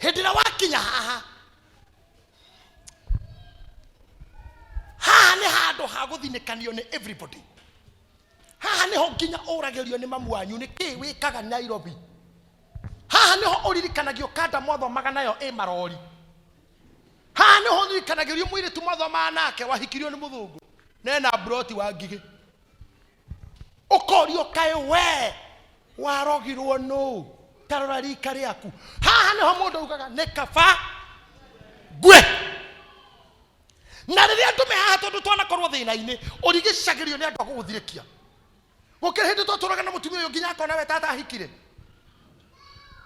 Hĩndĩ ĩrĩa wakinya haha, haha nĩ handũ ha gũthinĩkanio nĩ everybody. Haha nĩho nginya ũragĩrio nĩ mamu wanyu, nĩ kĩĩ wĩkaga Nairobi? Haha nĩho ũririkanagio kanda mwathomaga nayo ĩ marori. Haha nĩho ũririkanagĩrio mũirĩtu mwathomaga nake wahikirio nĩ mũthũngũ na ena mburoti wa ngigĩ. Ũkorio kaĩ we warogirwo nũ? Ta rora rika rĩaku. Haha nĩho mũndũ augaga nĩ kaba ngue. Na rĩrĩa andũ me haha tondũ twanakorwo thĩna-inĩ, ũrigicagĩrio nĩ andũ a gũgũthirĩkia. Gũkĩrĩ hĩndĩ twatũraga na mũtumia ũyũ nginya akona we tata ahikire.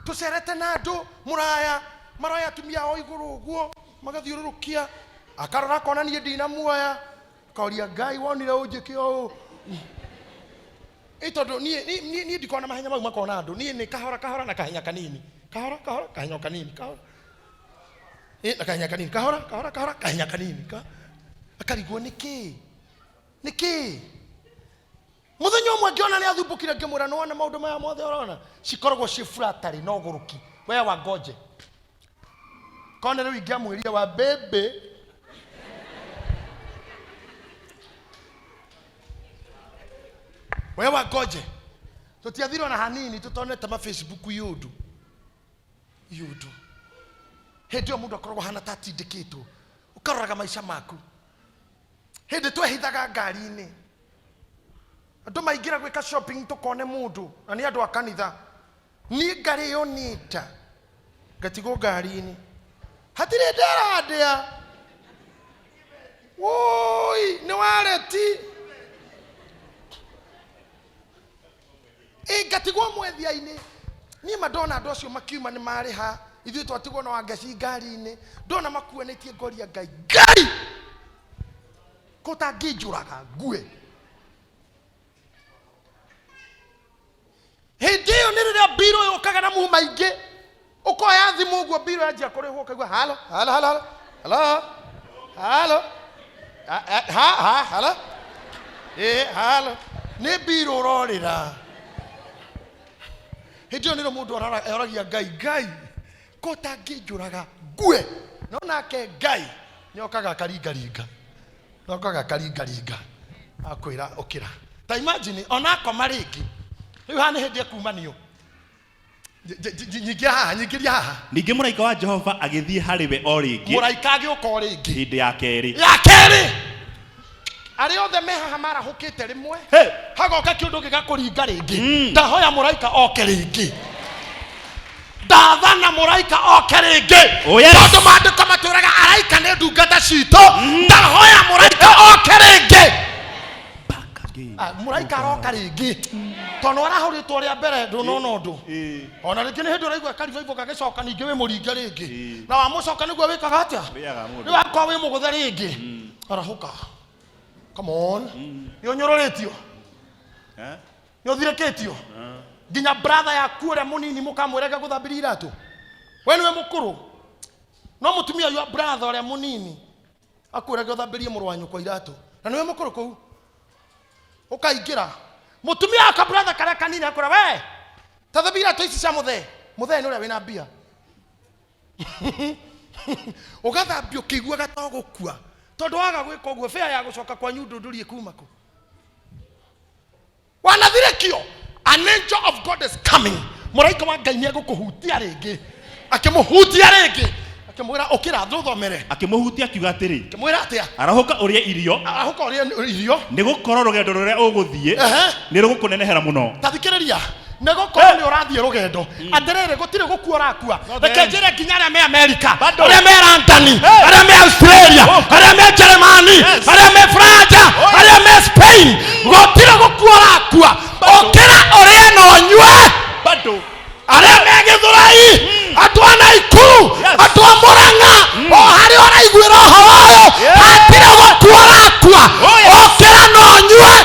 Tũcerete na andũ mũraya, maroya atumia ao igũrũ ũguo, magathiũrũrũkia, akarora akona niĩ ndinamuoya, akoria Ngai wonire ũnjĩke ũũ. Ĩ tondũ niĩ niĩ niĩ niĩ ndikoragwo na mahenya mau makona andũ, niĩ nĩ kahora kahora na kahenya kanini. Kahora kahora kahenya o kanini kahora. Ĩ na kahenya kanini kahora kahora kahora kahenya kanini ka akarigwo nĩ kĩĩ nĩ kĩĩ. Mũthenya ũmwe ngĩona nĩ athumbũkire ngĩmwĩra nĩwona maũndũ maya mothe ũrona cikoragwo ciĩ flattery na ũgũrũki we wangoje. Kone rĩu ingĩamwĩrire wa baby we wangoje tũtiathire ona hanini tũtonete ma Facebook yũndũ yũndũ. Hĩndĩ ĩyo mũndũ akoragwo ahana ta atindĩkĩtwo, ũkaroraga maica maku. Hĩndĩ twehithaga ngari-inĩ andũ maingĩra gwĩka shopping tũkone mũndũ na nĩ andũ a kanitha, niĩ ngarĩo nĩ nda ngatigwo ngari-inĩ, hatirĩ nderandĩa, woi nĩ wareti. Ĩ ngatigwo mwethia-inĩ. Niĩ ma ndona andũ acio makiuma nĩ marĩha, ithuĩ twatigwo na wangeci ngari-inĩ, ndona makuanĩtie ngoria Ngai, Ngai ko ũtangĩnjũraga ngue. Hĩndĩ ĩyo nĩ rĩrĩa mbirũ yũkaga na mu maingĩ, ũkoya thimũ ũguo mbirũ yanjia kũrĩhwo ũkaigua halo halo halo halo halo ha ha halo ĩ halo, nĩ mbirũ ũrorĩra. Hĩndĩ ĩyo nĩrĩo mũndũ oragia Ngai, Ngai ko ũtangĩnjũraga ngue. No nake Ngai nĩ okaga akaringaringa, nĩ okaga akaringaringa akwĩra ũkĩra. Ta imagine ona akoma rĩngĩ, rĩu haha nĩ hĩndĩ ekumanio. Nyingĩra haha, nyingĩria haha. Ningĩ mũraika wa Jehova agĩthiĩ harĩ we o rĩngĩ. Mũraika agĩũka o rĩngĩ. Hĩndĩ ya kerĩ. Ya kerĩ. Arĩa othe me haha marahũkĩte rĩmwe. Hey. Hagoka kĩũndũ gĩgakũringa rĩngĩ. Ndahoya mũraika oke rĩngĩ. Ndathana mũraika oke rĩngĩ. Oh, yes. Tondũ maandĩko matwĩraga araika nĩ ndungata citũ. Ndahoya mũraika oke rĩngĩ. Back again. Ah, mũraika aroka rĩngĩ tondũ arahũrĩtwo rĩa mbere ndũnona ũndũ ona rĩngĩ nĩ hĩndĩ ũraigua karibaibo gagĩcoka ningĩ wĩ mũringe rĩngĩ na wamũcoka nĩguo wĩkaga atĩa Rĩaga mũndũ. rĩu akorwo wĩ mũgũthe rĩngĩ arahũka come on nĩ ũnyũrũrĩtio Eh? nĩ ũthirĩkĩtio nginya brother yaku ũrĩa mũnini mũkamwĩra gũthambiria iratũ we nĩwe mũkũrũ no mũtumia your brother ũrĩa mũnini akwĩrage ũthambĩrie mũrũ wa nyũkwa iratũ na nĩwe mũkũrũ kũu ũkaingĩra mũtumia wa kabratha karĩa kanini akwĩra we ta thambia iratũ ici cia mũthee mũthee nĩ ũrĩa wĩna mbia ũgathambia ũkĩiguaga ta ũgũkua tondũ waga gwĩka ũguo bĩa ya gũcoka kwanyu ndũndũrie kuma kũ Wanathirĩkio, an angel of God is coming. Mũraika wa Ngai nĩegũkũhutia rĩngĩ. Akĩmũhutia rĩngĩ, akĩmwĩra ũkĩra thũthomere. Akĩmũhutia akiuga atĩrĩ, Akĩmwĩra atĩa? Arahũka ũrĩe irio, Arahũka ũrĩe irio. nĩ gũkorwo rũgendo rũrĩa ũgũthiĩ Ehe. nĩ rũgũkũnenehera mũno. Ta thikĩrĩria, nĩ gũkorwo nĩ ũrathiĩ rũgendo. Atĩrĩrĩ, gũtirĩ gũkua ũrakua. Reke njĩre nginya arĩa me Amerika, Bado. arĩa me London, Hey. arĩa me Australia, Oh. arĩa me Germany, Yes. arĩa me Franja, Oh. arĩa me Spain, gũtirĩ gũkua ũrakua. Bado. Ũkĩra ũrĩe na ũnyue. Bado. Arĩa me Gĩthũrai, andũ a Naikuru, Yes. andũ a Mũrang'a, o harĩa ũraiguĩra ũhoro ũyũ, Yeah. hatirĩ gũkua ũrakua. Oh, yes. Ũkĩra na ũnyue.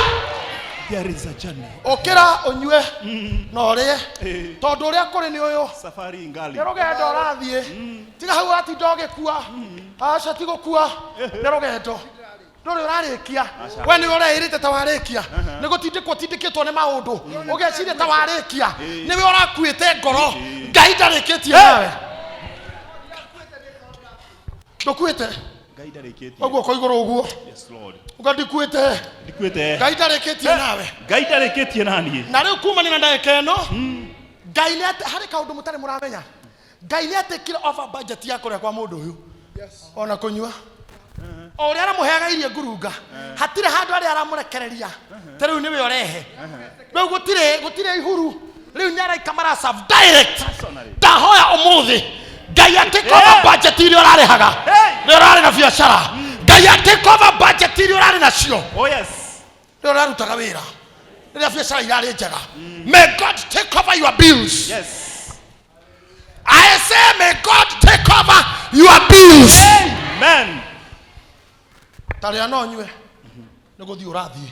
There is a journey. Ũkĩra ũnyue na ũrĩe, Eh. tondũ ũrĩa kũrĩ nĩ ũyũ. Safari ingali. Nĩ rũgendo ũrathiĩ, tiga hau ũratinda ũgĩkua. Aca ti gũkua, nĩ rũgendo. Ndũrĩ ũrarĩkia. We nĩwe ũreĩrĩte ta warĩkia. Nĩ gũtindĩkwo ũtindĩkĩtwo nĩ maũndũ. Ũgeciria ta warĩkia. Nĩwe ũrakuĩte ngoro. Ngai ndarĩkĩtie nawe. Ndũkuĩte. Ngai ndarĩkĩtie. Ũguo ko igũrũ ũguo. Yes, Lord. Uga ndikuĩte. Ndikuĩte. Ngai ndarĩkĩtie nawe. Ngai ndarĩkĩtie naniĩ. Na rĩu kumania na ndagĩka ĩno, Ngai nĩ harĩ kaũndũ mũtarĩ mũramenya. Ngai nĩ atekire over budget ya kũrĩa kwa mũndũ ũyũ. Ona kũnyua. O ũrĩa aramũheaga irio ngurunga, hatirĩ handũ arĩa aramũrekereria. Ta rĩu nĩwe ũrehe. Rĩu gũtirĩ ihuru. Rĩu nĩ araika mara serve direct. Personally. Ndahoya ũmũthĩ Ngai atake over budget iria ũrarĩhaga. Hey. Rĩrĩa ũrarĩ na biacara. Ngai atake over budget iria ũrarĩ nacio. Oh yes. Rĩrĩa ũrarutaga wĩra. Rĩrĩa biacara irarĩ njega. May God take over your bills. Yes. I say may God take over your bills. Amen. Tarĩa no nyue. Nĩ gũthiĩ ũrathiĩ.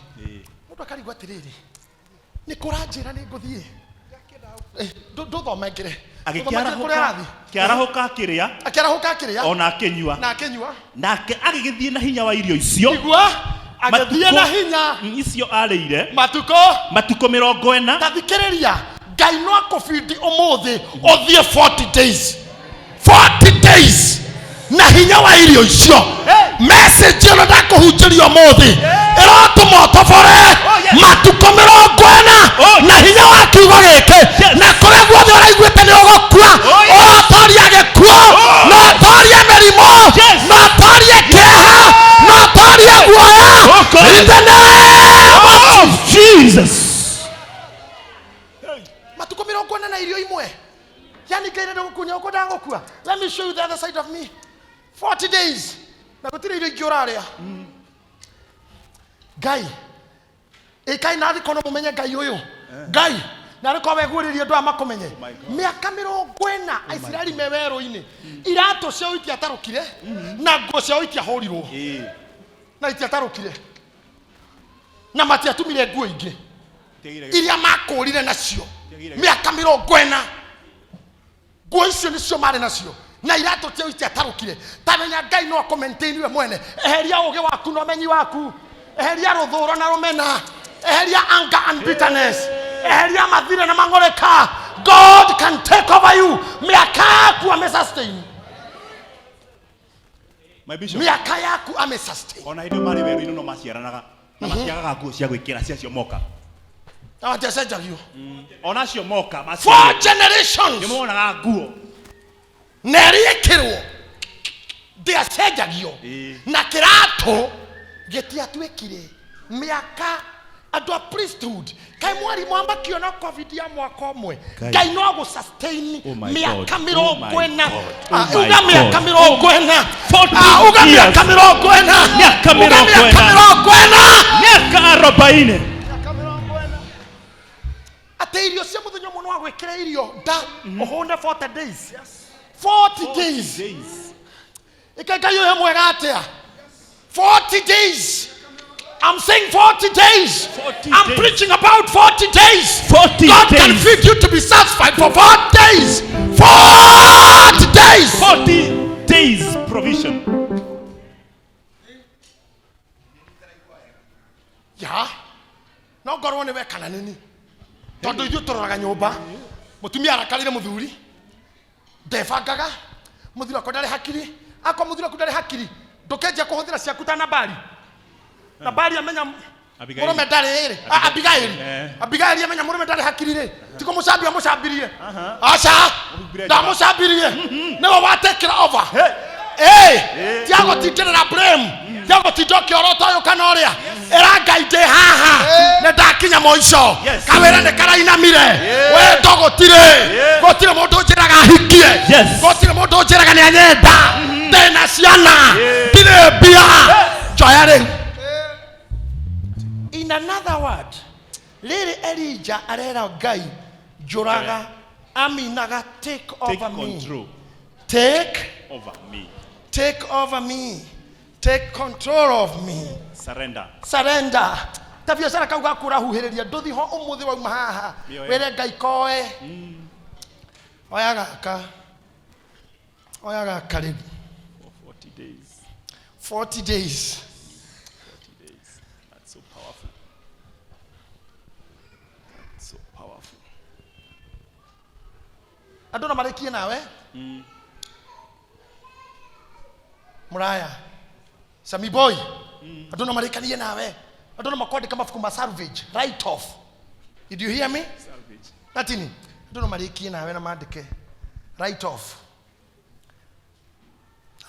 Mũndũ akarigwo atĩrĩrĩ, nĩ kũranjĩra nĩ ngũthiĩ. Ndũthomengere. Ndũthomengere kũrĩa arathiĩ. Akĩarahũka akĩrĩa Akĩarahũka akĩrĩa ona akĩnyua. na akĩnyua. Nake agĩgĩthiĩ na hinya wa irio icio. Igua agĩthiĩ na hinya icio arĩire matukũ matukũ 40. Ta thikĩrĩria, Ngai no akũbindi ũmũthĩ ũthiĩ 40 days. 40 days na hinya wa irio icio. Hey. Message ĩno ndakũhunjĩria ũmũthĩ ĩrotũma ũtobore Oh, yes. matukũ 40 Oh. na hinya wa kiugo gĩkĩ. Yes. Na kũrĩa guothe ũraiguĩte nĩ ũgũkua, Oh, yes. ũrotoria gĩkuũ, Oh. na ũtorie mĩrimũ, Yes. na ũtorie kĩeha, na ũtorie guoya. Oh, God. In the name of Oh, Jesus. Matukũ 40 na irio imwe. Yani Ngai nĩ gũkunya ũkwendaga gũkua. Let me show you the other side of me. 40 days na gũtirĩ irio ingĩ ũrarĩa. Ngai ĩkai na arĩkorwo no mũmenye Ngai ũyũ. Ngai na arĩkorwo weguũrĩrie andũ aya makũmenye. Mĩaka 40 Aisiraeli me werũ-inĩ, iratũ ciao itiatarũkire na nguo ciao itiahũrirwo na itiatarũkire na matiatumire nguo ingĩ iria makũrire nacio mĩaka 40. Nguo icio nĩcio marĩ nacio na iratũ ciao itiatarũkire. Ta menya Ngai no akũ-maintain we mwene. Eheria ũũgĩ waku na ũmenyi waku, eheria rũthũro na rũmena, eheria anger and bitterness, eheria mathirĩ na mang'ũrĩka. God can take over you. Mĩaka yaku ame-sustain. My bishop. Mĩaka yaku ame-sustain. Ona hĩndĩ ĩyo marĩ werũ-inĩ no maciaranaga na matiagaga nguo cia gwĩkĩra cia acio moka. Na matiacenjagio. Ona acio moka Four maciarwo. generations. Nĩ monaga nguo. Na ĩrĩkĩrwo ndĩacenjagio. Na kĩratũ gĩtiatuĩkire mĩaka. Andũ a priesthood kaĩ mwarimũ amakiona covid ya mwaka ũmwe. Ngai. Ngai no agũ-sustain Oh my mĩaka God. 40. Oh my God. Ah, Oh my uga mĩaka God. 40. 40 Ah, uga years. mĩaka 40. Mĩaka Uga 40. mĩaka 40. Mĩaka 40. Atĩ irio cia mũthenya ũmwe no agwĩkĩra irio nda ũhũne 40 days. 40 days. Days. Ĩka Ngai ũyũ mwega atĩa? 40 days. I'm saying 40 days. 40 I'm days. preaching about 40 days. 40 God can days. feed you to be satisfied for 40 days. 40 days. 40 days provision. Ya. No ngorwo nĩ we kana nĩ niĩ. Tondũ ithuĩ tũroraga nyũmba. Mũtumia arakarire mũthuri. Ndebangaga. Mũthuri akwa ndarĩ hakiri. Akwa mũthuri aku ndarĩ hakiri. Ndũkenjia kũhũthĩra ciaku ta Nabali. Nabali amenya Abigaili. mũrũme ndarĩ rĩ. Ah, Abigaili. Abigaili amenya mũrũme ndarĩ hakiri rĩ. Ti kũmũcambia mũcambirie. Aca. Mũhumbĩre Ndamũcambirie. Nĩwe watekĩra over. Hey, tiagũtindĩrĩra blame. Tiagũtinda ũkĩorota ũyũ kana ũrĩa. Ĩra Ngai ndĩ haha. Nĩ ndakinya mũico. Yes. Kawĩra nĩ karainamire. Wendo gũtirĩ. Gũtirĩ mũndũ ũnjĩraga ahikie. Yes. Gũtirĩ mũndũ ũnjĩraga nĩ anyenda. Ndĩna ciana. Ndirĩ mbia. Njoya rĩu. In another word, rĩrĩ Elijah arera Ngai njũraga, aminaga take Take over me. control Take over me. Take over me. Take control of me. Surrender. Surrender. Ta biacara kau gaku ũrahuhĩrĩria ndũthi ho ũmũthĩ wauma haha. Mĩoyo. Wĩre Ngai koe. Oya gaka. Oya gaka rĩu. For 40 days. 40 days. 40 days. That's so powerful. That's so powerful. Andũ no marĩkie nawe. Muraya Sami boy, andũ no marĩkanie nawe, andũ no makwandĩka mabuku ma salvage write off. Did you hear me? Natini, andũ no marĩkie nawe na mandĩke write off.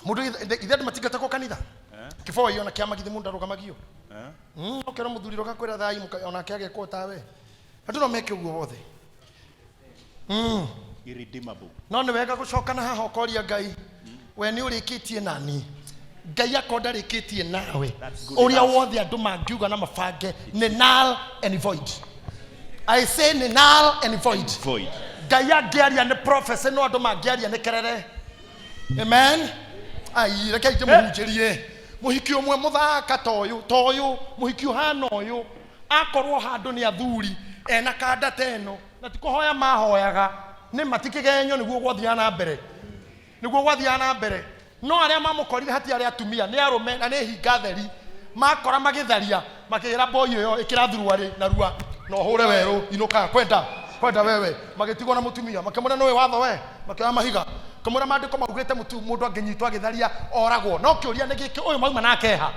Mũndũ ithe andũ matingatagwo kanitha kĩboi ona kĩama githĩ mũndũ arũgamagio. Ũkĩona mũthuri ũgakwĩra thai onake agekwo tawe, andũ no meke ũguo wothe. Irredeemable. No nĩ wega gũcoka na haha ũkoria Ngai, we nĩ ũrĩkĩtie nani? Ngai akorwo ndarĩkĩtie nawe, That's good ũrĩa enough. Wothe andũ mangiuga na mabange nĩ null and void. I say nĩ null and void. Void. Ngai angĩaria nĩ prophecy, no andũ mangĩaria nĩ kerere. Amen. Ai, reke ndĩmũhunjĩrie mũhiki ũmwe mũthaka ta ũyũ, ta ũyũ mũhiki ũhana ũyũ, akorwo handũ nĩ athuri ena kanda ta ĩno na ti kũhoya mahoyaga nĩ matikĩgenyo nĩguo gwathiaga na mbere, nĩguo gwathiaga na mbere. No arĩa mamũkorire hatiarĩ atumia, nĩ arũme na nĩ hinga theri makora magĩtharia, makĩra boy ĩyo ĩkĩra thuruarĩ narua na ũhũre werũ inũka kwenda kwenda wewe. Magĩtigwo na mũtumia, makĩmwĩra nĩũĩ watho we, makĩoya mahiga kĩmwĩra maandĩko maugĩte mũtu mũndũ angĩnyitwo agĩtharia oragwo. No kĩũria nĩ gĩkĩ, ũyũ mauma nake ha?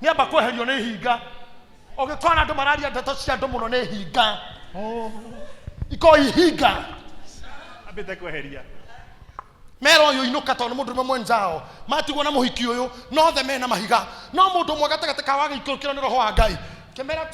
Nĩ amba kweherio nĩ hinga. Ũgĩkora andũ mararia ndeto cia andũ mũno nĩ hinga. Oh. Iko ihinga. Ambĩte kweheria. Mera ũyũ inũka tondũ nĩ mũndũrũme mwenzao matigwo na mũhiki ũyũ nothe mena mahiga, no mũndũ ũmwe gatagatĩ kao agĩikũrũkĩrwo nĩ roho wa Ngai kĩmera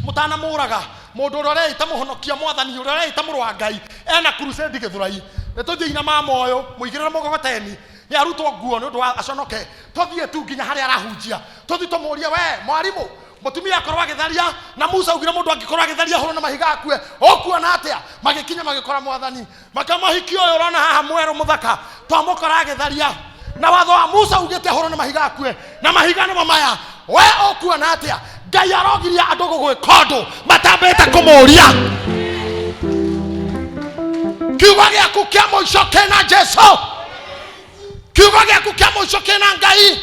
mũtanamũraga mũndũ ũrĩa ũreĩta mũhonokia mwathani, ũrĩa ũreĩta mũrũ wa Ngai, ena crusade gĩthũrai, nĩ tũthiĩ na mama ũyũ mũigĩrĩre mũgogoteni nĩ arutwo nguo nĩ ũndũ wa aconoke, tũthiĩ tu nginya harĩa arahunjia, tũthiĩ tũmũrie, we mwarimũ, mũtumia akorwo agĩtharia na Musa augire mũndũ angĩkorwo agĩtharia hũrwo na mahiga akue, ũkuona atĩa? Magĩkinya magĩkora mwathani, makamũhiki ũyũ ũrona haha mwerũ mũthaka twamũkora agĩtharia na watho wa Musa ugĩte hũrwo na mahiga akue, na mahiga nĩmo maya, we ũkuona atĩa? Ngai arogiria andũ gũgwĩka ũndũ matambĩte kũmũria. Kiugo gĩaku kĩa mũico kĩna Jesu, kiugo gĩaku kĩa mũico kĩna Ngai.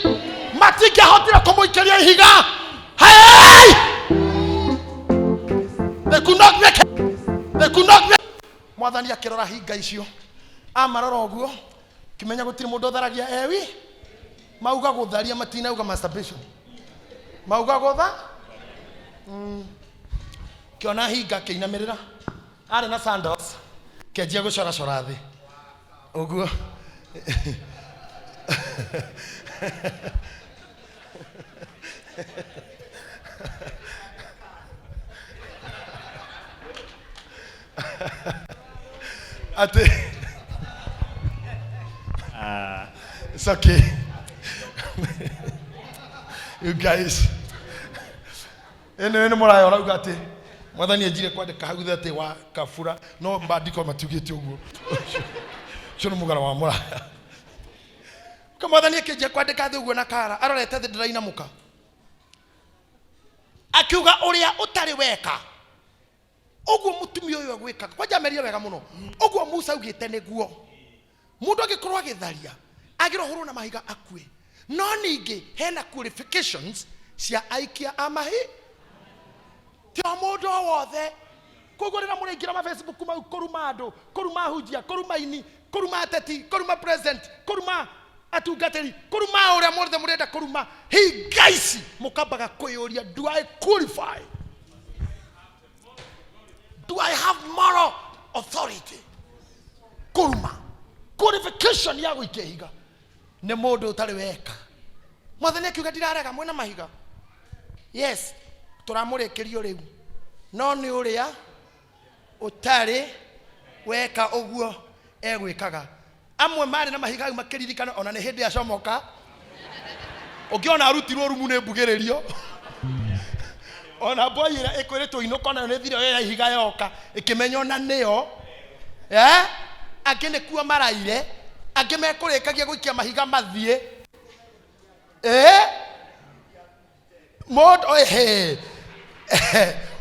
Matingĩahotire kũmũikĩria ihiga. Hey! They could not make it. They could not make. Mwathani akĩrora hinga icio, amarora ũguo kĩmenya gũtirĩ mũndũ ũtharagia ewi. Mauga gũtharia, matinauga masturbation, mauga gũtha. Kĩona hinga kĩinamĩrĩra, arĩ na sandals, kĩanjia gũcoracora thĩ ũguo. Atĩ it's okay, you guys. Ĩno nĩ mũraya ũrauga atĩ mwathani anjire kwandĩka hau thĩ atĩ wa kabura, no mandĩko matiugĩte ũguo. Ũcio nĩ mũgara wa mũraya. Ka mwathani akĩnjia kwandĩka thĩ ũguo na kara arorete thĩ ndĩrainamũka, akiuga ũrĩa ũtarĩ weka ũguo mũtumia ũyũ agwĩkaga, kwanja amerie wega mũno ũguo Musa augĩte nĩguo mũndũ angĩkorwo agĩtharia agĩrwo hũrwo na mahiga akue, no ningĩ hena qualifications cia aikia a mahi, ti o mũndũ o wothe. Koguo rĩrĩa mũraingĩra ma Facebook mau kũruma andũ, kũruma hunjia, kũruma ini, kũruma ateti, kũruma president, kũruma atungatĩri, kũruma ũrĩa mothe mũrenda kũruma, hinga ici mũkambaga kwĩyũria, do I qualify? Do I have moral authority kũruma? Qualification ya gũikia ihiga nĩ mũndũ ũtarĩ weka. Mwathani akiuga ndirarega mwĩna mahiga, yes, tũramũrĩkĩrio rĩu, no nĩ ũrĩa ũtarĩ weka ũguo egwĩkaga. Amwe marĩ na mahiga hau makĩririkana ona nĩ hĩndĩ acomoka, ũngĩona arutirwo rumu nĩ mbugĩrĩrio, ona mboi ĩrĩa ĩkwĩrĩtwo inũka onayo nĩ thire yoya ihiga yoka ĩkĩmenya ona nĩyo. Eh? Angĩ nĩkuo maraire, angĩ mekũrĩkagia gũikia mahiga mathiĩ. Eh? Mũndũ ehe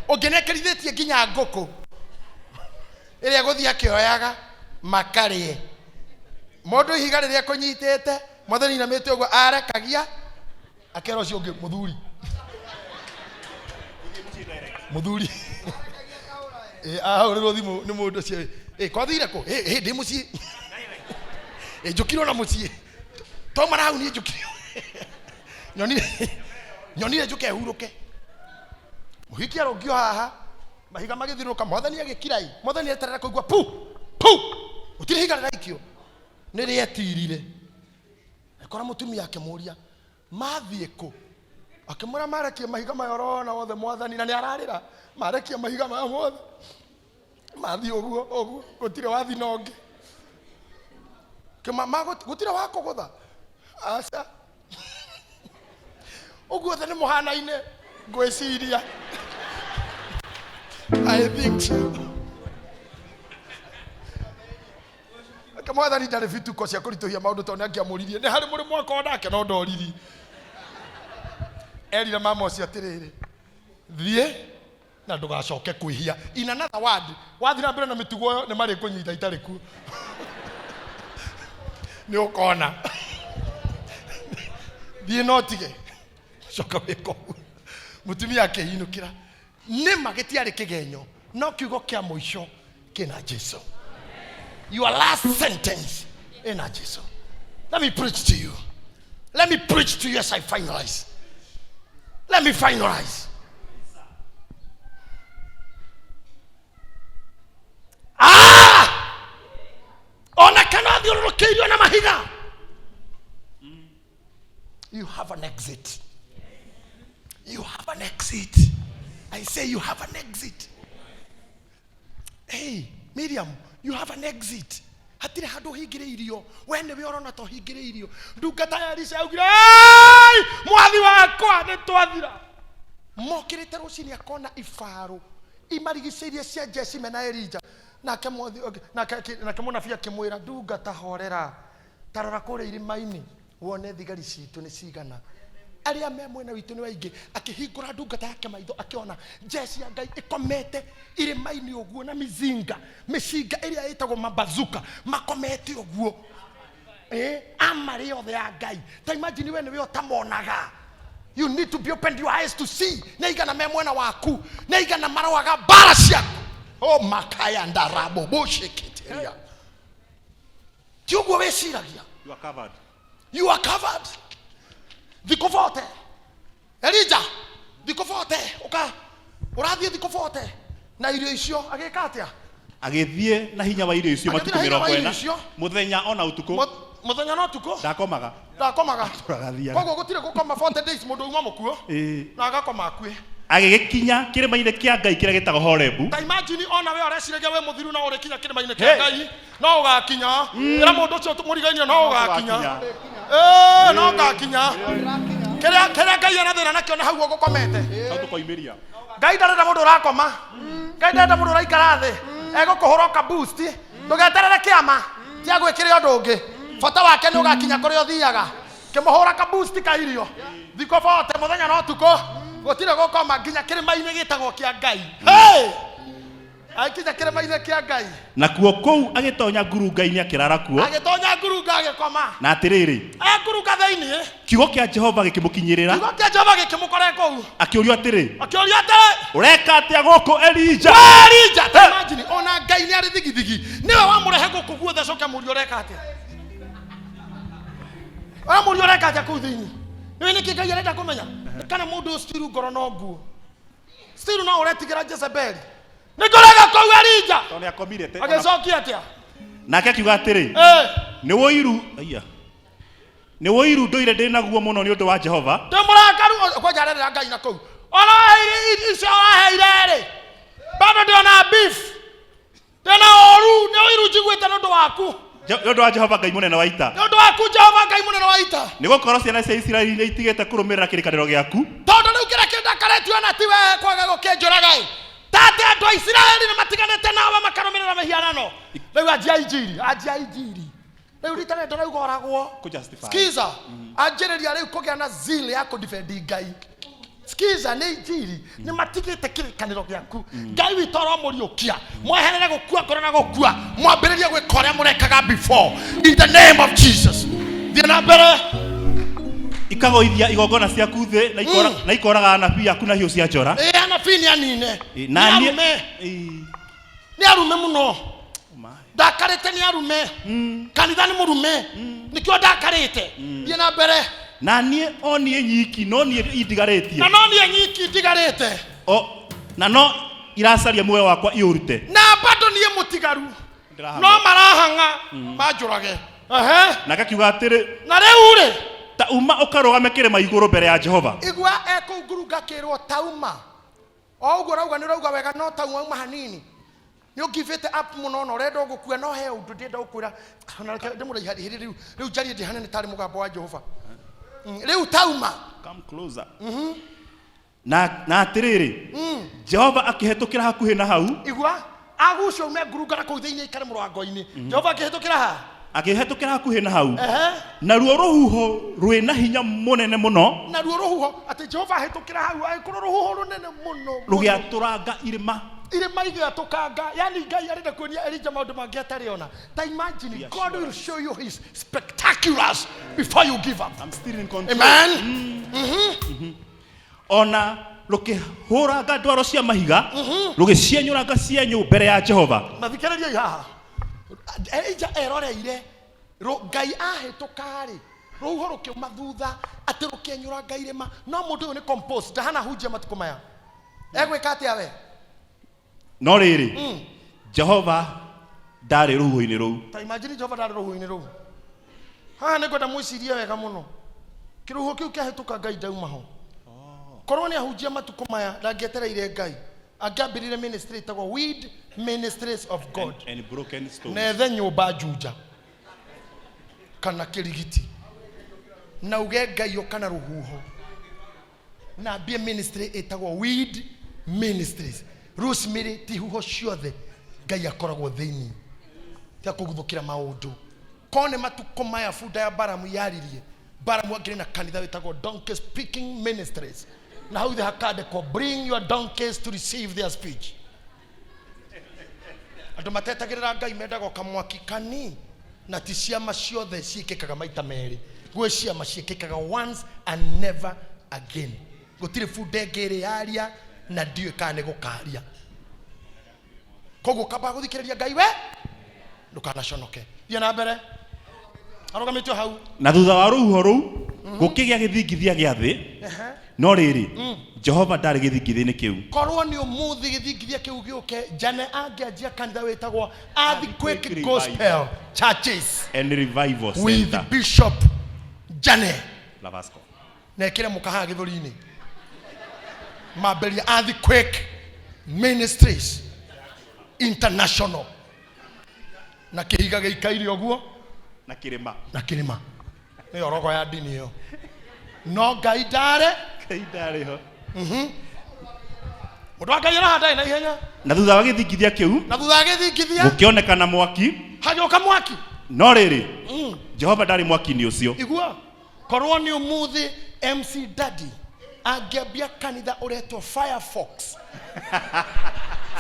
ũngĩ nĩakĩrithĩtie nginya ngũkũ ĩrĩa gũthiĩ akĩoyaga makarĩe. Mũndũ ihiga rĩrĩa kũnyitĩte mwathani inamĩte ũguo arekagia, akera ũcio ũngĩ, mũthuri, mũthuri. Ĩ, ahũrĩrwo thimũ nĩ mũndũ ũcio, ĩ kwathire kũ? Ĩ, ĩ, ndĩ mũciĩ. Ĩ, njũkirwo na mũciĩ twauma na hau niĩ njũkirwo. Nyonire nyonire njũke hurũke. Mũhiki arũngio haha, mahiga magĩthiũrũrũka, mwathani agĩkira ĩ, mwathani eterera kũigua pu pu, gũtirĩ ihiga rĩraikio, nĩ rĩetirire. Akora mũtumia akĩmũria, mathiĩ kũ? Akĩmwĩra marekie mahiga maya ũrona wothe mwathani, na nĩ ararĩra, marekie mahiga maya mothe, mathiĩ ũguo ũguo, gũtirĩ wathi na ũngĩ. Gũtirĩ wa kũgũtha, aca. Ũguo othe nĩ mũhanaine, ngwĩciria. I think so. Reke mwathani ndarĩ bituko cia kũritũhia maũndũ tondũ nĩangĩamũririe nĩ harĩ mũrĩ mwaka nake no ndoririe. Erire mama ũcio atĩrĩrĩ, thiĩ na ndũgacoke kwĩhia. In another word, wathiĩ na mbere na mĩtugo ĩyo nĩ marĩkũnyita itarĩ kuo. Nĩ ũkona. Thiĩ na ũtige. Coka wĩke ũguo. Mũtumia akĩinũkĩra. Nĩma gĩtiarĩ kĩgenyo, no kiugo kĩa mũico kĩna Jesu. Your last sentence ĩna Jesu. Let me preach to you. Let me preach to you as I finalize. Let me finalize. Ah! Ona kana thiũrũrũkĩirio na mahiga. You have an exit. You have an exit. I say you have an exit. Hey, Miriam, you have an exit. Hatirĩ handũ ũhingĩrĩirio. We nĩwe ũrona ta ũhingĩrĩirio. Ndungata ya Elisha yaugire, "Hey, mwathi wakwa nĩ twathira." Mokĩrĩte rũcinĩ akona ibarũ imarigicĩirie cia jeshi mena Elija. Nake mwathi nake nake mũnabii akĩmwĩra, ndungata horera. Ta rora kũrĩa irĩma-inĩ wone thigari citũ nĩ cigana. Arĩa me mwena witũ nĩ aingĩ. Akĩhingũra ndungata yake maitho akĩona jeshi ya Ngai ĩkomete irĩma-inĩ ũguo na mizinga, mĩcinga ĩrĩa ĩtagwo mabazuka makomete ũguo. Amarĩ yothe ya Ngai. Ta imagine we nĩwe ũtamonaga. You need to be opened your eyes to see. Nĩ aigana me mwena waku, nĩ aigana maroaga mbara ciaku. Oh, makaya ndarabo bushikiteria. Ti ũguo wĩciragia. You are covered. You are covered. Thikũ 40. Elija, thikũ 40 ũka ũrathiĩ thikũ 40 na irio icio agĩka atĩa? Agĩthiĩ na hinya wa irio icio Agĩthiĩ matukũ na hinya wa mĩrongo irio ĩna icio. mũthenya ona ũtukũ Mũthenya na ũtukũ ndakomaga ndakomaga. Tũrathiaga. Koguo gũtirĩ gũkoma 40 days mũndũ uma mũkuo na agakoma akue. Agĩgĩkinya kĩrĩma-inĩ kĩa Ngai kĩrĩa gĩtagwo Horebu. Ta imagine ona we ũreciragia wĩ mũthiru no ũrĩkinya kĩrĩma-inĩ kĩa Ngai no ũgakinya. Ĩra mũndũ ũcio mũrigainie no ũgakinya. No ũgakinya. Kĩrĩa kĩrĩa Ngai ena thĩna nakĩo nĩ hau ũgũkomete. Hau tũkoimĩria. Ngai ndarenda mũndũ ũrakoma. Ngai ndarenda mũndũ ũraikara thĩ. Egũkũhũra ũka boost. Ndũgeterere kĩama. Tia gwĩkĩre ũndũ ũngĩ. Bata wake nĩ ũgakinya kũrĩa ũthiaga. Kĩmũhũra ka boost ka irio. Thikũ 40 mũthenya na ũtukũ. Gũtirĩ gũkoma nginya kĩrĩma-inĩ gĩtagwo kĩa Ngai. Hey! Agĩkinya kĩrĩma-inĩ kĩa Ngai. Nakuo kũu agĩtonya ngurunga-inĩ akĩrara kuo. Agĩtonya ngurunga agĩkoma. Na atĩrĩrĩ, E ngurunga thĩinĩ. Kiugo kĩa Jehova gĩkĩmũkinyĩrĩra. Kiugo kĩa Jehova gĩkĩmũkora kũu. Akĩũrio atĩrĩ, Akĩũrio atĩrĩ, ũreka atĩa gũkũ Elija? Elija, ta imagine ona Ngai nĩ arĩ thigithigi. Nĩwe wamũrehe gũkũ guothe acoke mũrio ũreka atĩa? Ũramũria ũreka atĩa kũu thĩinĩ? Nĩũĩ nĩkĩ Ngai arenda kũmenya? Kana mũndũ ũyũ still ngoro no nguo. Still no ũretigĩra Jezebeli. Nĩkĩ ũreka kũu Elija? Tondũ nĩakomire te- Agĩcokia atĩa? Nake akiuga atĩrĩ, nĩ ũiru, aiya. Nĩ ũiru ndũire ndĩ naguo mũno nĩ ũndũ wa Jehova. Ndĩ mũrakaru, kwanja arerera Ngai na kũu. Ũraheire icio ũraheire rĩ, bado ndĩona beef. Ndĩna ũru, nĩ ũiru njiguĩte nĩ ũndũ waku. Nĩ ũndũ wa Jehova Ngai mũnene wa ita. Nĩ ũndũ waku Jehova Ngai mũnene wa ita. Nĩ gũkorwo ciana cia Isiraeli nĩ itigĩte kũrũmĩrĩra kĩrĩkanĩro gĩaku. Tondũ rĩu kĩrĩa kĩndakaretio na ti we kwaga gũkĩnjũraga ĩ. Ta atĩ andũ a Isiraeli nĩ matiganĩte nawe makarũmĩrĩra mĩhianano. Rĩu anjia injiri, anjia injiri. Rĩu rita rĩrĩ ndĩrauga oragwo. Kũjustify. Skiza, anjĩrĩria rĩu kũgĩa na zeal ya kũdefend Ngai. Skiza nĩ injiri, nĩ matigĩte kĩrĩkanĩro gĩaku. Ngai witũ aromũriũkia, mweherere gũkua ngoro na gũkua, mwambĩrĩrie gwĩka ũrĩa mũrekaga before. In the name of Jesus. Thiĩ na mbere. Ikagũithia igongona ciaku thĩ na na ikoraga anabii aku na hiũ cia njora. Anabii nĩ anine. Na Nĩ niĩ- arume. Nĩ arume mũno. Ndakarĩte nĩ arume. Kanitha nĩ mũrume. Nĩkĩo ndakarĩte. Thiĩ na mbere. Na niĩ o niĩ nyiki no niĩ indigarĩtie. Na no niĩ nyiki ndigarĩte. O na no iracaria muoyo wakwa iũrute. Na bado niĩ mũtigaru. Ndĩrahang'a. No marahang'a manjũrage. Ehe. Nake akiuga atĩrĩ, Na rĩu rĩ, ta uma ũkarũgame kĩrĩma igũrũ mbere ya Jehova. Igua ekũu ngurunga akĩrwo tauma. O ũguo ũrauga nĩ ũrauga wega no tauma uma hanini. Nĩ ũngivĩte up mũno na ũrenda gũkua no he ũndũ ndĩrenda gũkwĩra. Ona reke ndĩmũraiharĩhĩrie rĩu. Rĩu njarie ndĩhane nĩ tarĩ mũgambo wa Jehova. Rĩu tauma. Come closer. Na atĩrĩrĩ, Jehova akĩhetũkĩra hakuhĩ na hau. Igua agucio ume ngurunga na kũu thĩinĩ aikare mũrango-inĩ. Jehova akĩhĩtũkĩra ha? Akĩhetũkĩra hakuhĩ na hau. Ehe. Naruo rũhuho rwĩna hinya mũnene mũno. Naruo rũhuho atĩ Jehova ahĩtũkĩra hau agĩkorwo rũhuho rũnene mũno. Rũgĩatũranga irĩma. Irĩma igĩatũkanga. Yani Ngai arenda kuonia Elijah maũndũ mangĩ atarĩ ona. Ta imagine God will show you his spectaculars before you give up. I'm still in control. Amen. Ona rũkĩhũranga ndwaro cia mahiga, rũgĩcienyũranga cienyũ mbere ya Jehova. Mathikĩrĩriai haha. Elijah eroreire Ngai ahĩtũka-rĩ, rũhuho rũkĩuma thutha atĩ rũkĩenyũranga irĩma. No mũndũ ũyũ nĩ compose, ndahana hunjia matukũ maya. Egwĩka atĩa we? No rĩrĩ, Jehova ndarĩ rũhuho-inĩ rũu. Ta imagine Jehova ndarĩ rũhuho-inĩ rũu. Haha nĩ ngwenda mwĩcirie wega mũno. Kĩrũhuho kĩu kĩahĩtũka Ngai ndauma ho. Korwo nĩ ahunjia matukũ maya ndangĩetereire Ngai. Angĩambĩrĩire ministry ĩtagwo Weed Ministries of God. And broken stones. Na ethe nyũmba Juja kana Kĩrigiti na uge Ngai ũka na rũhuho na ambie ministry ĩtagwo Weed Ministries. Rosemary ti huho ciothe Ngai akoragwo thĩinĩ tia kũguthũkĩra maũndũ. Korwo nĩ matukũ maya bunda ya Balamu yaririe, Balamu angĩrĩ na kanitha wĩtagwo Donkey Speaking Ministries na hau thĩ hakandĩkwo bring your donkeys to receive their speech. Andũ matetagĩrĩra Ngai mendaga o kamwaki kani, na ti ciama ciothe ciĩkĩkaga maita merĩ. Gwĩ ciama ciĩkĩkaga once and never again. Gũtirĩ bunda ĩngĩ ĩrĩ yaria na ndiũĩ kana nĩ gũkaria. Koguo kamba gũthikĩrĩria Ngai we ndũkanaconoke. Thiĩ na mbere. Arũgamĩtio hau. Na thutha wa rũhuho rũu gũkĩgĩa gĩthingithia gĩa thĩ. No rĩrĩ, Jehova ndarĩ gĩthingithia-inĩ kĩu. Korwo nĩ ũmũthĩ gĩthingithia kĩu gĩũke, Jane angĩanjia kanitha wĩtagwo Earthquake Revival. Gospel Churches And Revival with Center. Bishop Jane. Lavasco. Na ĩkĩre mũkahaha gĩthũri-inĩ. Mambĩrĩria Earthquake Ministries International. Na kĩhiga gĩikaire ũguo. Na kĩrĩma. Na kĩrĩma. Nĩyo rogo ya ndini ĩyo. No Ngai ndarĩ. Ngai ndarĩ ho. Mũndũ wa Ngai arahanda na ihenya. Na thutha wa gĩthingithia kĩu, Na thutha wa gĩthingithia, gũkĩonekana mwaki. Hagĩũka mwaki. No rĩrĩ, Jehova ndarĩ mwaki-inĩ ũcio. Igua, korwo nĩ ũmũthĩ MC Daddy angĩambia kanitha ũretwo Firefox.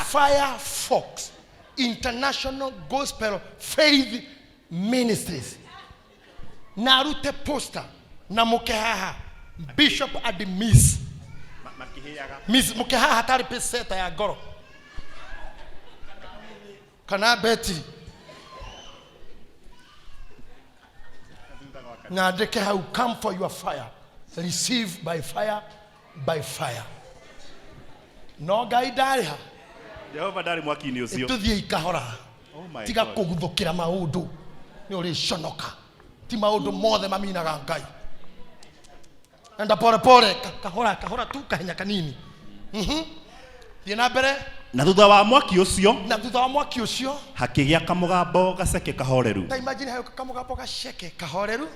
Firefox International Gospel Faith Ministries. Na arute poster na mũke haha Bishop and Miss. Miss mũke haha tarĩ peseta ya ngoro. Kana Betty. Na andĩke hau, come for your fire, receive by fire, by fire. No Ngai ndarĩ ha. Jehova ndarĩ mwaki-inĩ ũcio. Tũthiĩ ikahora. Oh my Tiga God. kũguthũkĩra maũndũ nĩ ũrĩconoka. Ti maũndũ mothe maminaga Ngai. Enda pole pole, kahora kahora tu, kahenya kanini. Thiĩ na mbere. Na thutha wa mwaki ũcio, Na thutha wa mwaki ũcio, hakĩgĩa kamũgambo gaceke kahoreru. Ta imagine hayo kamũgambo gaceke kahoreru.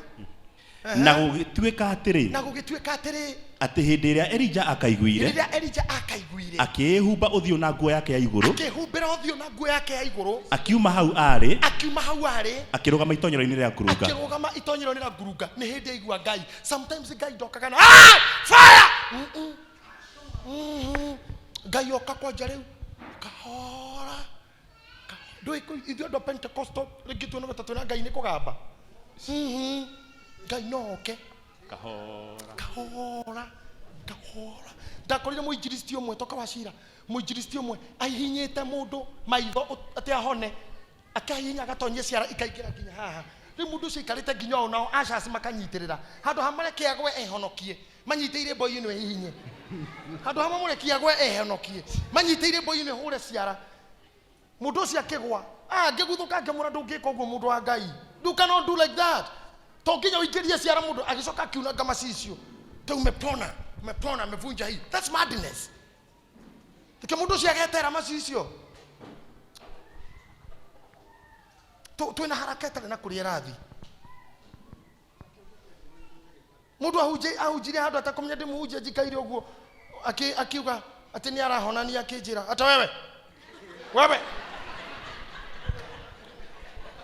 Na gũgĩtuĩka atĩrĩ, Na gũgĩtuĩka atĩrĩ, atĩ hĩndĩ ĩrĩa Elijah akaiguire, hĩndĩ ĩrĩa Elijah akaiguire, akĩĩhumba ũthiũ na nguo yake ya igũrũ, akĩhumbĩra ũthiũ na nguo yake ya igũrũ, akiuma hau arĩ, akiuma hau arĩ, akĩrũgama itonyero-inĩ rĩa ngurunga. Akĩrũgama itonyero-inĩ rĩa ngurunga. Nĩ hĩndĩ aigua Ngai. Sometimes Ngai ndokaga na, fire! Ngai oka kwanja rĩu kahora. Ndũĩ ithuĩ andũ a Pentecostal rĩngĩ tuonaga ta twĩna Ngai nĩ kũgamba. Ngai no oke. Kahora. Kahora. Kahora. Ndakorire mũinjilisti ũmwe toka wa cira. Mũinjilisti ũmwe ahihinyĩte mũndũ maitho atĩ ahone. Akahihinya agatonyia ciara ikaingĩra nginya haha. Rĩu mũndũ ũcio aikarĩte nginya ũũ, nao ushers makanyitĩrĩra handũ ha mareke agwe ehonokie, manyitĩire mboi ĩno ĩhihinye. Handũ ha mamũrekie agwe ehonokie, manyitĩire mboi ĩno ĩhũre ciara. Mũndũ ũcio akĩgwa, ah, ngĩguthũka ngĩmwĩra, ndũngĩka ũguo mũndũ wa Ngai, you cannot do like that, to nginya ũingĩrie ciara. Mũndũ agĩcoka akiunanga macicio te, umepona, umepona, amevunja hii. That's madness. Reke mũndũ ũcio agetera macicio. Twĩna haraka ĩtarĩ na kũrĩa ĩrathi. Mũndũ ahunjirie handũ atakũmenya ndĩmũhunjia, njikaire ũguo, akiuga atĩ nĩ arahonania, akĩnjĩra ata wewe wewe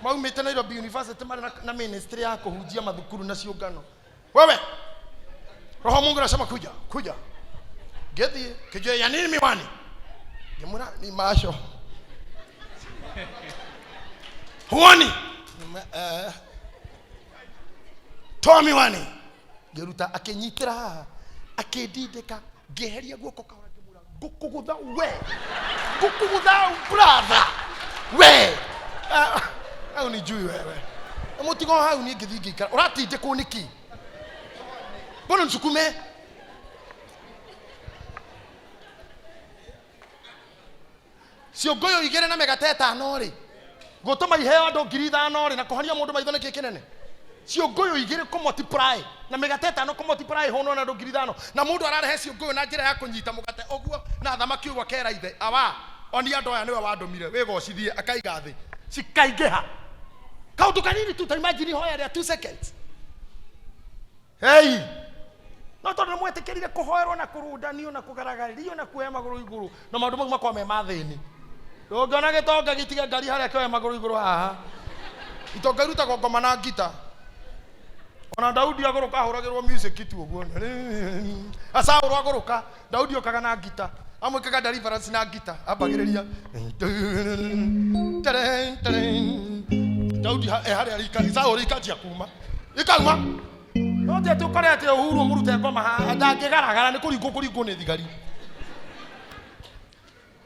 maumĩte Nairobi University, marĩ na ministry ya kũhunjia mathukuru na ciũngano. Wewe, roho Mungu anasema kuja, kuja. Ngĩthiĩ kĩnjĩra, ya nini miwani? Ngĩmwĩra, ni macho huoni? Ngĩmwĩra, "Eh." Toa miwani. Ngĩruta, akĩnyitĩra haha, akĩndindĩka, ngĩeheria guoko kahora, ngĩmwĩra, ngũkũgũtha we, ngũkũgũtha brother we. Ah, hau ni njui wewe mũtigo hau. Niĩ ngĩthiĩ ngĩikara. Ũratindĩkwo nĩkĩ? Mbona nisukume? Ciũngũyũ 2 na mĩgate 5 rĩ, gũtũma iheo andũ 5,000 rĩ, na kũhonia mũndũ maitho nĩkĩ kĩnene? Ciũngũyũ 2 kũmultiply na mĩgate 5, kũmultiply hũnwo na andũ 5,000, na mũndũ ararehe ciũngũyũ na njĩra ya kũnyita mũgate ũguo na thamaki ũguo, akera ithe, awa, onia andũ aya nĩwe wandũmire wĩgocithie, akaiga thĩ, cikaingĩha. Kaũndũ kanini tu, ta imagine ihoya rĩa 2 seconds. Hey, no tondũ nĩ mwetĩkĩrire kũhoerwo na kũrũndanio na kũgaragario na kuoya magũrũ igũrũ, na maũndũ mau makorwo me mathĩni. Ndũngĩona gĩtonga gĩtige ngari harĩa kĩoya magũrũ igũrũ haha. Itonga irutagwo ngoma na ngita. Ona Daudi agũrũka ahũragĩrwo music tu ũguo. Saũlũ agũrũka, Daudi okaga na ngita, amwĩkaga deliverance na ngita, ambagĩrĩria. Daudi e harĩa rika, Saũlũ ikanjia kuma, ikauma. No ti atĩ ũkore atĩ Uhuru mũrute ngoma haha, ndangĩgaragara nĩ kũringwo kũringwo nĩ thigari.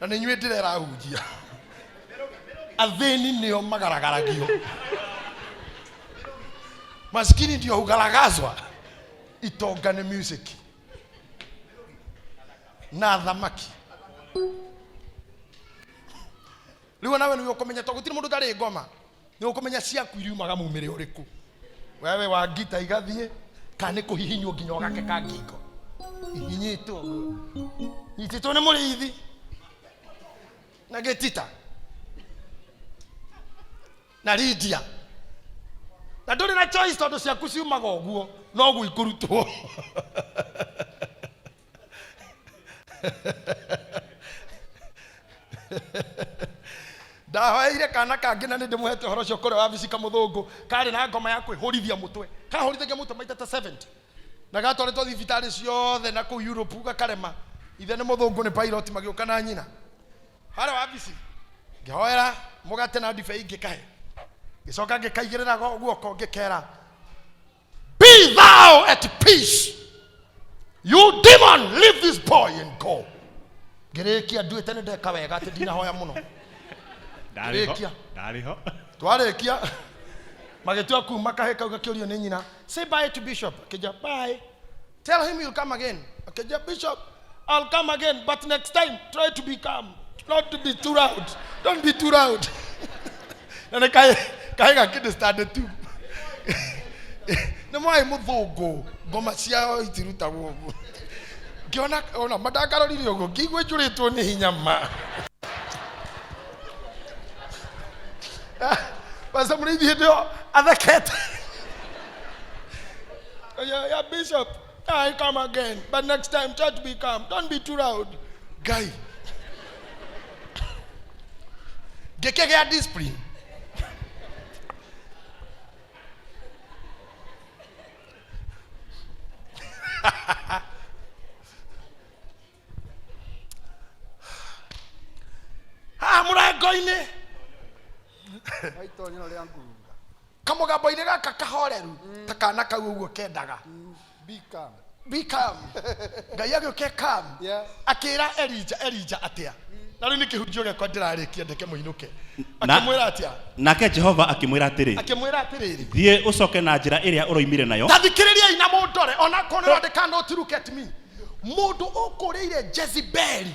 Na nĩ inyuĩ ndĩrera hunjia. Athĩni nĩo magaragaragio. Maskini ndio hugaragazwa. Itonga nĩ music na thamaki. Rĩu nawe nĩwe ũkũmenya, tondũ gũtirĩ mũndũ ũtarĩ ngoma, nĩ ũkũmenya ciaku iriumaga mumĩre ũrĩkũ. Wewe wa ngita igathiĩ kana nĩ kũhihinywo nginya ũgakeka ngingo ihinyĩtwo ũguo, nyitĩtwo nĩ mũrĩithi na gĩtita na Lydia, na ndũrĩ na choice tondũ ciaku ciumaga ũguo, noguo ikũrutwo. Ndahoeire kana kangĩ na nĩ ndĩmũhete ũhoro ũcio kũrĩa wabici, kamũthũngũ karĩ na ngoma ya kwĩhũrithia mũtwe, kahũrithagia mũtwe maita ta 70, na gatwarĩtwo thibitarĩ ciothe na kũu Europe gakarema. Ithe nĩ mũthũngũ, nĩ pilot, magĩũka na nyina harĩa wabici, ngĩhoera mũgate na ndibei, ngĩkahe, ngĩcoka ngĩkaigĩrĩra guoko, ngĩkera, "Be thou at peace, you demon, leave this boy and go." Ngĩrĩkia nduĩte nĩ ndeka wega atĩ ndinahoya mũno. Ndarĩ ho. Rĩkia. Ndarĩ ho. Twarĩkia magĩtua kuma, kahĩ kau gakĩũrio nĩ nyina, "Say bye to bishop." Akĩnja, "Bye. Tell him you'll come again." Akĩnja, "Bishop, I'll come again, but next time try to be calm, not to be too loud. Don't be too loud." Na nĩ kahĩ kahĩ gakĩndĩ stand tu nĩ mwaĩ mũthũngũ, ngoma ciao itirutagwo ũguo. Ngĩona ona mandakarorire ũguo, ngĩigua njũrĩtwo nĩ hinya ma. Pastor Mũrĩithi hĩndĩ ĩyo athekete. Yeah, bishop, I come again, but next time try to be calm. Don't be too loud. Guy. Ngĩkĩgĩa discipline. Haha mũrango-inĩ. Itonyero rĩa ngurunga. Kamũgambo-inĩ gaka kahoreru ta kana kau ũguo kendaga. Be calm. Be calm. Ngai agĩũke calm. Yes. Akĩra Elija, Elija atĩa? Na rĩu nĩ kĩhunjio gĩakwa ndĩrarĩkia ndeke mũinũke. Na- Akĩmwĩra atĩa? Nake Jehova akĩmwĩra atĩrĩ, Akĩmwĩra atĩrĩrĩ, thiĩ ũcoke na njĩra ĩrĩa ũroimire nayo. Ta thikĩrĩriai na mũndore onakorwo nĩ ũrandĩka note, look at me. Mũndũ ũkũrĩire Jezebeli,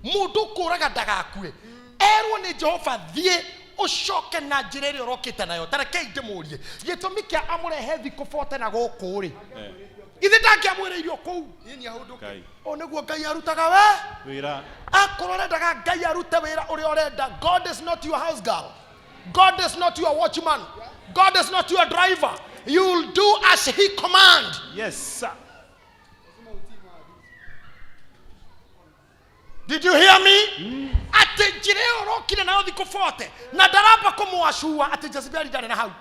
mũndũ ũkũraga ndagakue, erwo nĩ Jehova thiĩ ũcoke na njĩra ĩrĩa ũrokĩte nayo. Ta rekei ndĩmũrie gĩtũmi kĩa amũrehe thikũ bote na gũkũ rĩ, ithe ndangĩamwĩrĩire o kũu? Ũũ nĩguo Ngai arutaga we wĩra. Akorwo ũrendaga Ngai arute wĩra ũrĩa ũrenda, God is not your house girl, God is not your watchman, God is not your driver. You will do as he command. Yes sir. Did you hear me? Atĩ njĩra ĩyo ũrokire nayo thikũ 40, na ndaramba kũmwacua atĩ Jezebeli ndarĩ na hau,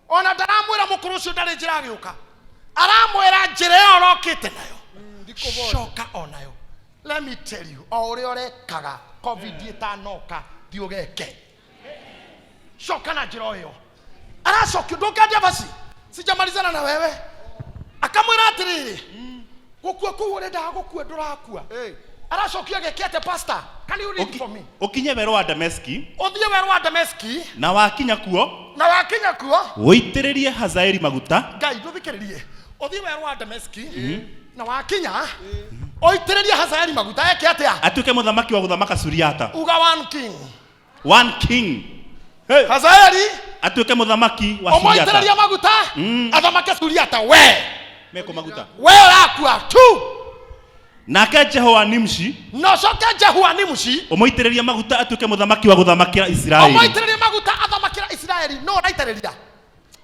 ona ndaramwĩra mũkũrũ ũcio ndarĩ njĩra agĩũka, aramwĩra njĩra ĩyo ũrokĩte nayo coka onayo. Let me tell you, o ũrĩa ũrekaga COVID ĩtanoka, thiĩ ũgeke, coka na njĩra o ĩyo aracokio. Ndũngĩandia basi sijamalizana na wewe. Akamwĩra atĩrĩrĩ, gũkua kũu ũrendaga gũkua ndũrakua. Aracokio ageke atĩa? Pastor, can you read for me? Ũkinye werũ wa Dameski. Ũthiĩ werũ wa Dameski. Na wakinya kuo, Na wakinya kuo, ũitĩrĩrie Hazaeli maguta. Ngai, ndũthikĩrĩrie. Ũthiĩ werũ wa Dameski, na wakinya ũitĩrĩrie Hazaeli maguta eke atĩa? Atuĩke mũthamaki wa gũthamaka Suriata. Uga one king. One king. Hey. Hazaeli Atuĩke mũthamaki wa ũmũitĩrĩrie Suriata. maguta athamake Suriata. We meko maguta. We ũrakua tu. Nake Jehu wa Nimshi, Na ũcoke Jehu wa Nimushi, ũmũitĩrĩrie maguta atuĩke mũthamaki wa gũthamakĩra Isiraeli. Ũmũitĩrĩrie maguta athamakĩra Isiraeli. No ũraitĩrĩria,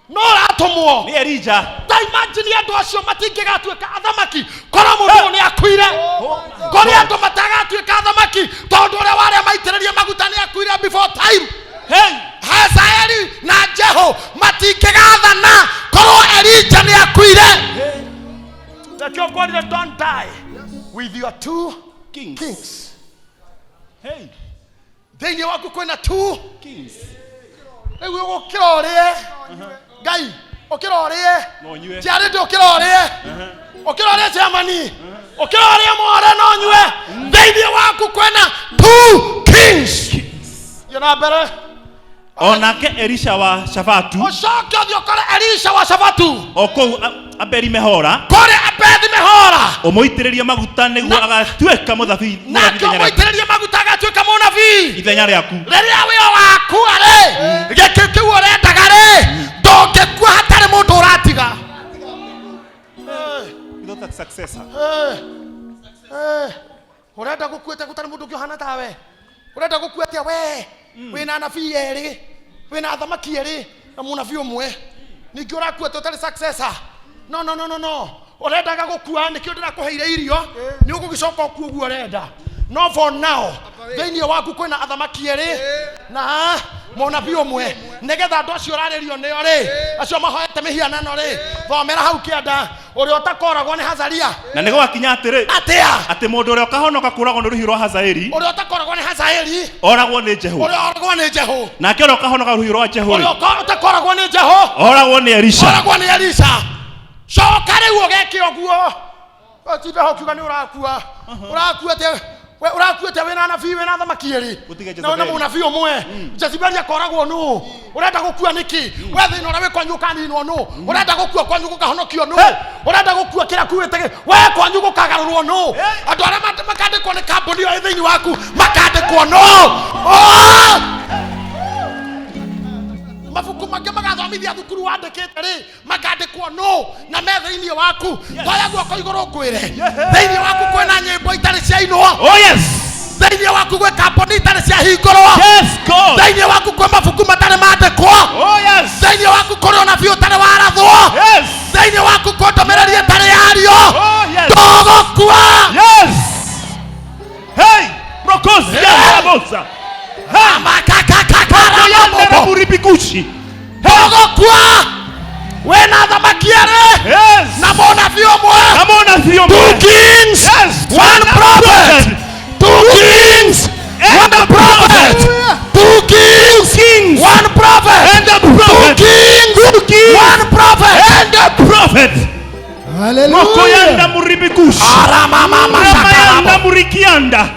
no ũratũmwo. Nĩ Elija. Ta imagine, andũ acio matingĩgatuĩka athamaki korwo mũndũ ũyũ nĩ akuire. Kũrĩ andũ matagatuĩka athamaki tondũ ũrĩa warĩa maitĩrĩrie maguta nĩ akuire before time. Hey! Hazaeli na Jehu matingĩgathana korwo Elija nĩ akuire. Nakĩo ngwarire, don't die with your two Kings. kings. Hey! Thĩinĩ waku kwĩna two Kings. Rĩu ũgũkĩra ũrĩe, Ngai, ũkĩra ũrĩe. No nyue. Njiarĩte, ũkĩra ũrĩe, ũkĩra ũrĩe. Chairman, ũkĩra ũrĩe more no nyue. Thĩinĩ waku kwĩna two kings. Thiĩ na mbere. O nake Elisha wa Shafatu, Ũcoke ũthiĩ ũkore Elisha wa Shafatu, o kũu Abeli Mehora, kũrĩa Abethi Mehora, ũmũitĩrĩrie maguta nĩguo agatuĩka mũthabi nake ithenya rĩaku. ũmũitĩrĩrie maguta agatuĩka mũnabii Ithenya rĩaku. Rĩrĩa wĩo wakua rĩ, gĩkĩ kĩu ũrendaga rĩ, ndũngĩkua hatarĩ mũndũ ũratiga. Without a successor. Eh, eh, ũrenda gũkuĩte gũtarĩ mũndũ ũngĩ ũhana tawe? Ũrenda gũkua atĩa we wĩna anabii erĩ, wĩna athamaki erĩ na mũnabii ũmwe, ningĩ ũrakuĩte ũtarĩ successor? No, no, no, no, no. Ũrendaga gũkua nĩkĩo ndĩrakũheire irio, nĩ ũgũgĩcoka ũkue ũguo ũrenda. No for now, thĩinĩ waku kwĩna athamaki erĩ na mũnabii ũmwe, nĩgetha andũ acio ũrarĩrio nĩo rĩ, acio mahoete mĩhianano rĩ, thomera hau kĩanda, ũrĩa ũtakoragwo nĩ Hazaria. Na nĩ gwakinya atĩrĩ, Atĩa? atĩ mũndũ ũrĩa ũkahonoka kũũragwo nĩ rũhiũ rwa Hazaeli, Ũrĩa ũtakoragwo nĩ Hazaeli, oragwo nĩ Jehu. Ũrĩa oragwo nĩ Jehu. Nake ũrĩa ũkahonoka rũhiũ rwa Jehu rĩ, Ũrĩa ũtakoragwo nĩ Jehu, oragwo nĩ Elisha. Oragwo nĩ Elisha. Coka rĩu ũgeke ũguo. Ũtinde ho ũkiuga nĩ ũrakua. Ũrakua atĩa? We ũrakua atĩa wĩna anabii, wĩna athamaki erĩ Gũtige na wĩna Jezebeli. mũnabii ũmwe? Jezebeli akoragwo nũ? Ũrenda gũkua nĩkĩ? We thĩna ũrĩa wĩ kwanyu ũkaninwo nũ? Ũrenda gũkua kwanyu gũkahonokio nũ? Ũrenda gũkua kĩrĩa kuĩte we kwanyu gũkagarũrwo nũ? Andũ arĩa makandĩkwo nĩ kambuni ĩyo ĩ thĩinĩ waku makandĩkwo nũ? Oh! Mabuku mangĩ magathomithia thukuru wandĩkĩte rĩ, makandĩkwo nũ na me thĩinĩ waku? Toya guoko igũrũ ngwĩre, thĩinĩ waku kwĩna nyĩmbo itarĩ ciainwo. Oh yes. Thĩinĩ waku gwĩ kambuni itarĩ ciahingũrwo. Yes, God. Thĩinĩ waku kwĩ mabuku matarĩ mandĩkwo. Oh yes. Thĩinĩ waku kũrĩ ũnabii ũtarĩ warathwo. Yes. Thĩinĩ waku kwĩ ndũmĩrĩri ĩtarĩ yario. Oh yes. Ndũgũkua. Yes. Hey, Prokosia Yeah. Rabosa. Amakakakakaramobo. Muribikushi. Ndũgũkua wĩna thamaki erĩ Yes. na mũnabii ũmwe. Namona sio. Two kings, Yes. one prophet. Two kings, And one a prophet. Two kings, Kings. one prophet. And a Two prophet. kings, Two kings. one prophet. And a prophet. Mokoyanda Hallelujah. muribikushi. Aramamama Ramayanda sakarabo. murikianda.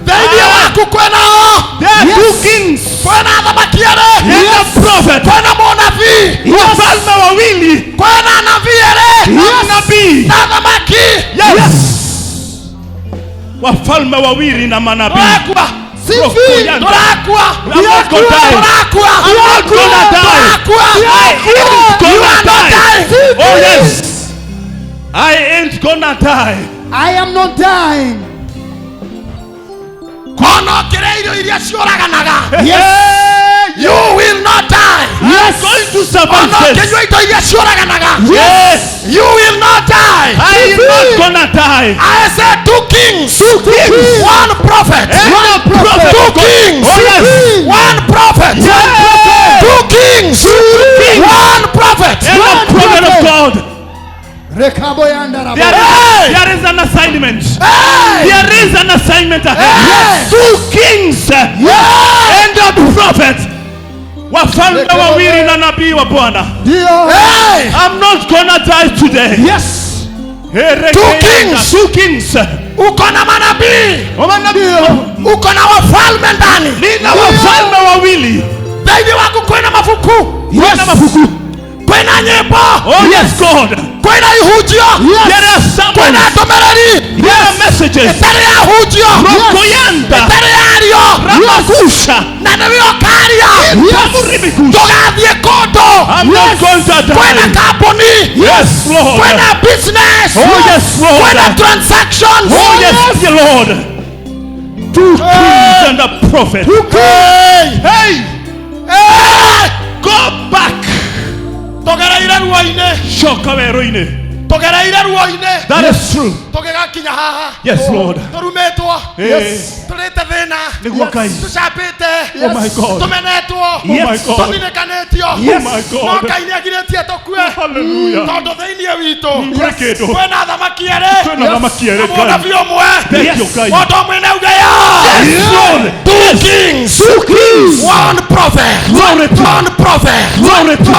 Thĩinĩ waku kwĩnao. There are two kings Kwĩna athamaki erĩ. and a prophet. Kwĩna mũnabii. Wafalme wawili Kwĩna anabii erĩ. na nabii. Na athamaki. Yes. Wafalme wawili na manabii. Tũrakua. Rokoyanda. Tũrakua. I'm not gonna die. Tũrakua. I'm not gonna die. Tũrakua. I ain't You gonna are not die. dying. Oh yes. I ain't gonna die. I am not dying. Ona ũkĩrĩa irio iria ciũraganaga. Yes. You will not die. I'm going to survive Ona this. ũkĩnyua indo iria ciũraganaga. Yes. You will not die. I am not gonna die. I said two kings. Two kings. One prophet. And a prophet. Two kings. Oh yes. One prophet. Yes. Two kings. kings. One prophet. And a prophet of God. Rekabo yanda There rabo. is, there is an assignment. Hey. There is an assignment ahead. Yes. Two kings and a prophet. Wafalme wawili na nabii wa Bwana. Ndio. Hey. I'm not gonna die today. Yes. Two kings. Two kings. Uko na manabii. Manabii. Uko na wafalme ndani. Nina wafalme wawili. Thĩinĩ waku kwĩna mabuku. Kwĩna mabuku. Kwĩna nyĩmbo. Oh yes, God. Kwĩna ihunjio. There are Kwĩna sermons. ndũmĩrĩri. There are messages. Ĩtarĩ yahunjio. Rokoyanda. Ĩtarĩ yario. Ramakusha. Na nĩwe ũkaria. Kamuribikusha. Ndũgathiĩ kũndũ. I'm not going to Kwĩna die. kambuni. Yes, Lord. Kwĩna business. Oh yes, Lord. Kwĩna transactions. Oh yes, dear Lord. Two kings and a prophet. Hey. Hey, Hey. go back. Tũgereire ruo-inĩ. Coka werũ-inĩ. Tũgereire ruo-inĩ. That is true. Tũgĩgakinya haha. Yes, Lord. Tũrumĩtwo. Yes. Tũrĩte thĩna. Nĩguo Ngai. Tũcambĩte. Oh my God. Tũmenetwo. Oh my God. Tũthinĩkanĩtio. Oh my No God. Ngai nĩagirĩtie tũkue. Hallelujah. Tondũ thĩinĩ witũ Kũrĩ kĩndũ. kwĩna athamaki erĩ. Kwĩna athamaki erĩ, Na Ngai. mũnabii ũmwe. Thank you, Ngai. Mũndũ ũmwe nĩauge ya. Yes, Lord. Two kings. Two kings. One prophet. Glory to One prophet. Glory to